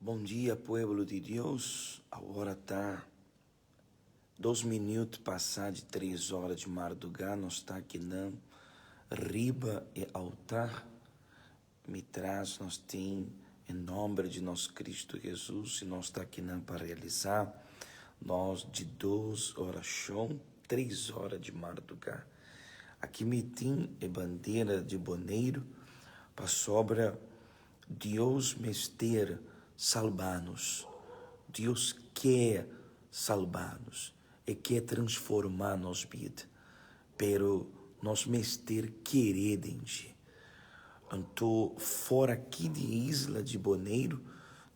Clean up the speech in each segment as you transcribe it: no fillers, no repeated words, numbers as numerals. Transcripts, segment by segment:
Bon dia pueblo di Dios, awor ta 2 minuut pasa di 3 or di marduga, nos ta aki na riba e altar. Mi tras nos tin e nomber di nos Cristo Jesus y nos ta aki pa realisa nos di dos oracion, 3 or di marduga. Aki mi tin e bandera di Boneiro pasobra Dios mester salba nos. Dios kier salba nos y kier transforma nos bida. Pero nos mester kere den dje. Anto, for aki di isla di Boneiro,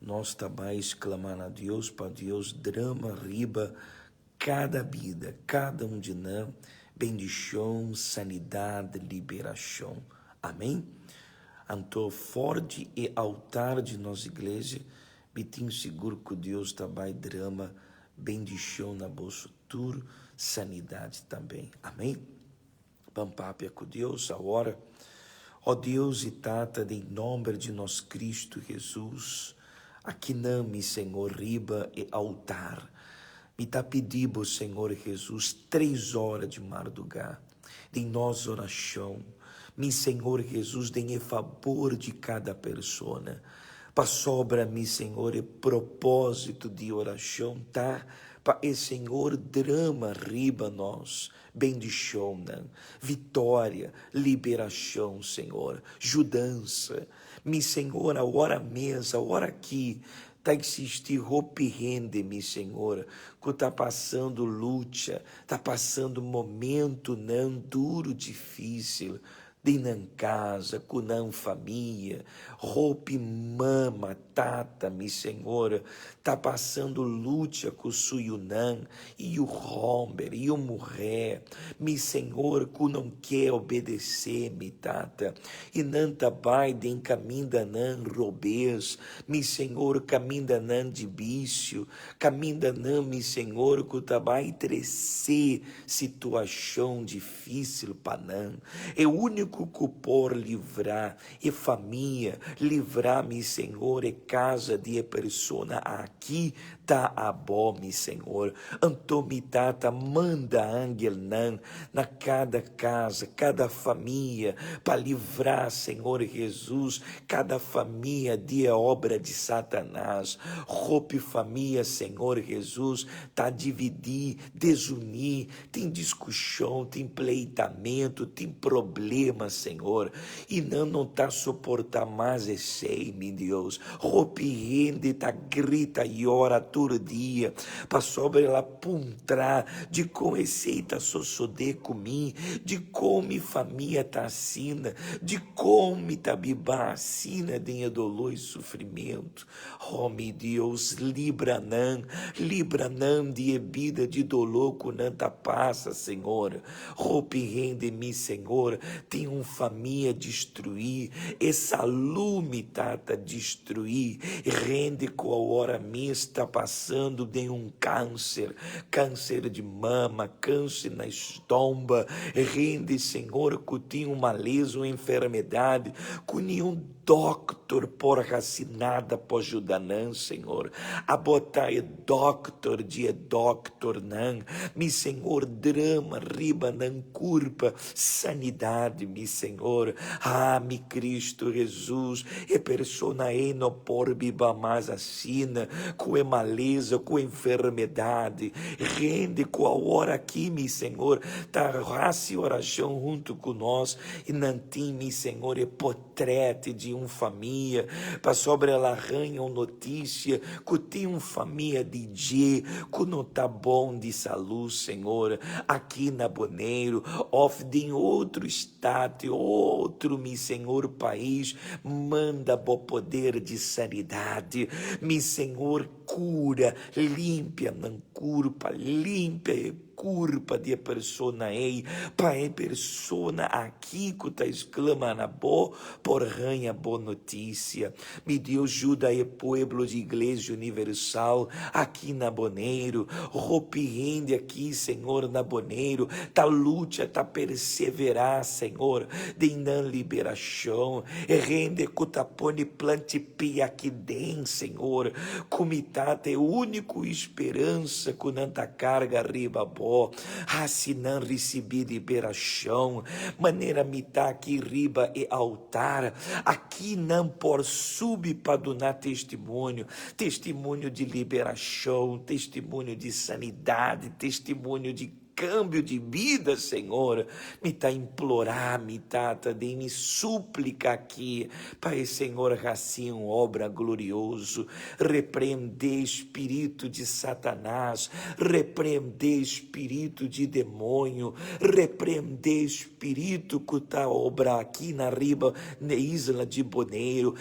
nos tambe exclama na Dios pa Dios drama riba cada bida, cada un di nos, bendicion, sanidad, liberacion. Amen? Anto, for di e altar di nos iglesia, mi tin sigur cu Dios tambe drama bendicion na bo futuro, sanidad tambe. Amen? Ban papia cu Dios awor. Ó Dios y Tata, den nomber di nos Cristo Jesus, aki na mi, Señor, riba e altar. Mi ta pidi, Señor Jesus, 3 or di marduga, den nos oracion. Mi Señor Jesus, den fabor di cada persona. Pasobra, mi Señor, e proposito di oracion, ta? Pa e Señor drama riba nos bendicion, victoria, liberacion, Señor, yudansa. Mi Señor, awor mes, awor aki, ta existi hopi hende, mi Señor, cu ta pasando lucha, ta pasando momento nan duro, dificil, den cas, cu nan famia, hopi mama, tata, mi Señor, ta pasando lucha cu su yiunan, y e homber, y e muher, mi Señor, cu no kier obedece, mi tata, y nan ta bay den camindanan robes, mi Señor, camindanan di vicio, camindanan, mi Señor, cu ta bay trece situacion dificil pa nan. E unico cu por libra e famia, libra, mi Señor, e cas di persona aki, ta abo, mi Señor. Anto, mi tata, manda angelnan na cada cas, cada famia, pa libra, Señor Jesus, cada famia di obra di Satanas. Hopi famia, Señor Jesus, ta dividi, desuni, tin discusion, tin pleitamento, tin problema, Señor. Y nan no ta soporta mas esey, mi Dios. Hopi hende ta grita y yora tur dia, pasobra el a puntra di con esey ta sosode cu mi, di con mi famia ta asina, di con mi ta biba asina, den dolor y sufrimento. Oh, mi Dios, libra nan, libra nan di bida di dolor cu nan ta pasa, Señor. Hopi hende, mi Señor, tin un famia destrui, e salud mi tata destrui, hende cu awor mes ta pasando den un cancer, cancer di mama, cancer na stoma, hende, Señor, cu tin un malesa, un enfermedad, cu ningun doctor por haci nada pa yuda nan, Señor. Abo ta e doctor di doctor nan. Mi Señor, drama riba nan curpa, sanidad, mi Señor. Ah, mi Cristo Jesus, e persona ey no por biba mas asina, cu e malesa, cu enfermedad. Hende cu awor aki, mi Señor, ta haci oracion hunto cu nos y nan tin, mi Señor, e portret di un famia, pasobra el a haya un noticia cu tin un famia di dje cu no ta bon di salud, Señor, aki na Boneiro, of den otro estado, otro, mi Señor, pais, manda bo poder di sanidad, mi Señor. Kura, limpia nan kurpa, limpia e kurpa di e persona ei, pa e persona aki ku ta esklama na bo por haña bon notisia. Mi Dios, juda e pueblo di Iglesia Universal aki na Boneiru. Hopi hende aki, Señor, na Boneiru ta lucha, ta perseverá, Señor, den nan liberashon. E hende ku ta pone planti pia aki den, Señor, ku mi Tata e úniko speransa ku nan ta karga riba Bo. Hasi nan risibí liberashon, manera mi ta aki riba e altar. Aki nan por subi pa duna testimonio, testimonio di liberashon, testimonio di sanidad, testimonio di kambio di bida, Señor. Mi ta implorá, mi Tata, den mi súplika aki, pa e Señor hasi un obra glorioso. Repreendé spiritu di Satanas, repreendé spiritu di demoño, repreendé spiritu ku ta obra aki na riba na isla di Boneiru.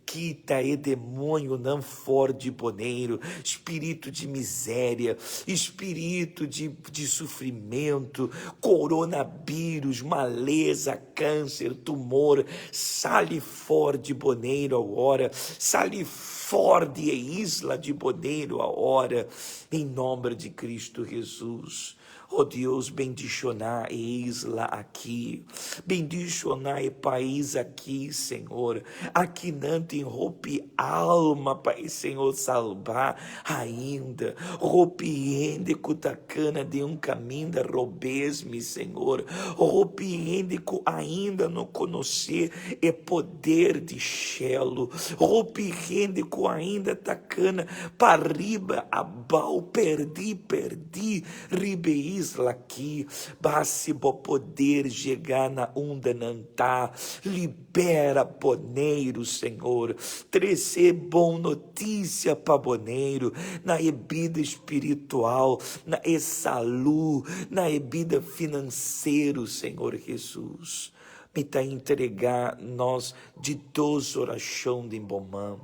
Kita e demoñonan for di Boneiru, spiritu di miséria, spiritu di di sufrimentu, coronabírus, maleza, câncer, tumor, sali for di Boneiru awora, sali for di e isla di Boneiru awora, em nombre di Cristo Jesus. Oh Dios, bendishoná e isla aki, bendishoná e pais aki, Señor. Aki nan tin hopi alma pa e Señor salbá ainda, hopi hende ku ta kana den un kaminda robes, mi Señor, hopi hende ku ainda no konosé e poder di shelu, hopi hende ku ainda ta kana pa riba abou, perdí, perdí. Riba e isla aki, basi bo poder jega na unda nan ta. Libera Boneiru, Señor. Trese bon notisia pa Boneiru, na e bida spiritual, na e salu, na e bida finansero, Señor Jesus. Mi ta entrega nos di dos orashon den bo man.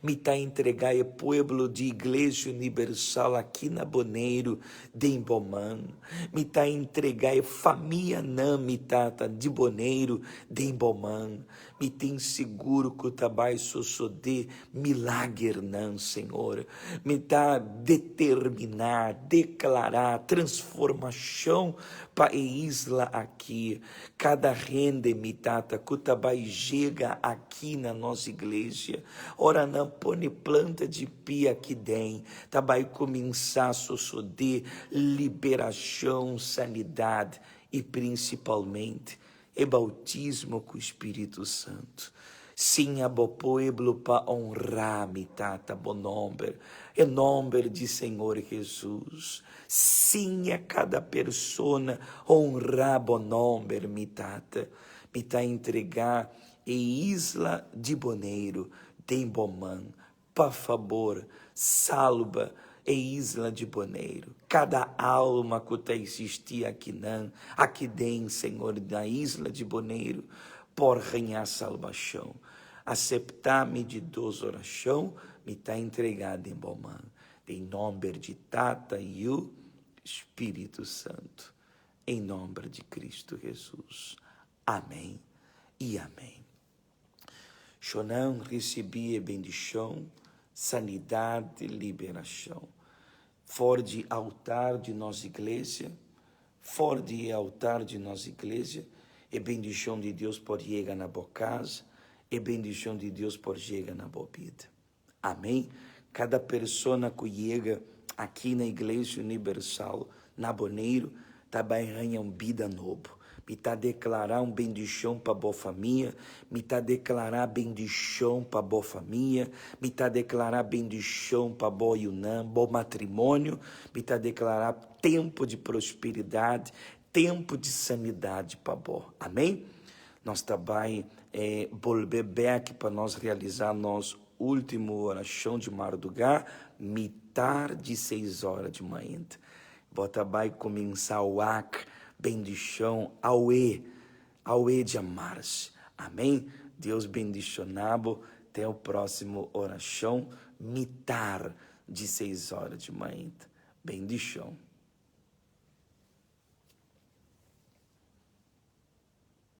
Mi ta entregá e pueblo di Iglesia Unibersal aki na Boneiru den bo man. Mi ta entregá e famianan, mi Tata, di Boneiru den bo man. Mi tin sigur ku ta bai sosodé milagernan, Señor. Mi ta determiná, deklará transformashon pa e isla aki. Kada hende, mi Tata, ku ta bai jega aki na nos iglesia, ora nan pone planta di pia aki den, ta bai kuminsá sosodé liberashon, sanidat i prinsipalmente e boutismo ku Spiritu Santu. Siña bo pueblo pa honrá, mi Tata, bo nòmber, e nòmber di Señor Hesus. Siña kada persona honrá bo nòmber, mi Tata. Mi ta entregá e isla di Boneiru den bo man. Pa fabor, salba e isla di Boneiru. Kada alma ku ta eksistí akinan, aki den, Señor, na isla di Boneiru, por haña salbashon. Aseptá mi di dos orashon, mi ta entregá den bo man. Den nòmber di Tata, Yu, Spiritu Santu. Em nòmber di Kristu Hesus. Amèn i amèn. Shonan risibí e bendishon, sanidat i liberashon. For di altar di nos iglesia, for di e altar di nos iglesia, e bendishon di Dios por yega na bo kas, e bendishon di Dios por yega na bo bida. Amén. Kada persona ku yega aki na Iglesia Unibersal na Boneiru ta bai haña un bida nobo. Mi ta deklará un bendishon pa bo famia, mi ta deklará bendishon pa bo famia, mi ta deklará bendishon pa bo yunan, bo matrimonio, mi ta deklará tempu di prosperidat, tempu di sanidat pa bo. Amén. Nos ta bai bolbe bek pa nos realisá nos último orashon di mardugá, mitar di seis ora di mainta. Bo ta bai kuminsá wak bendishon awe, awe djamars. Amén. Dios bendishoná bo. Te e próksimo orashon, mitar di 6 or di mainta. Bendishon.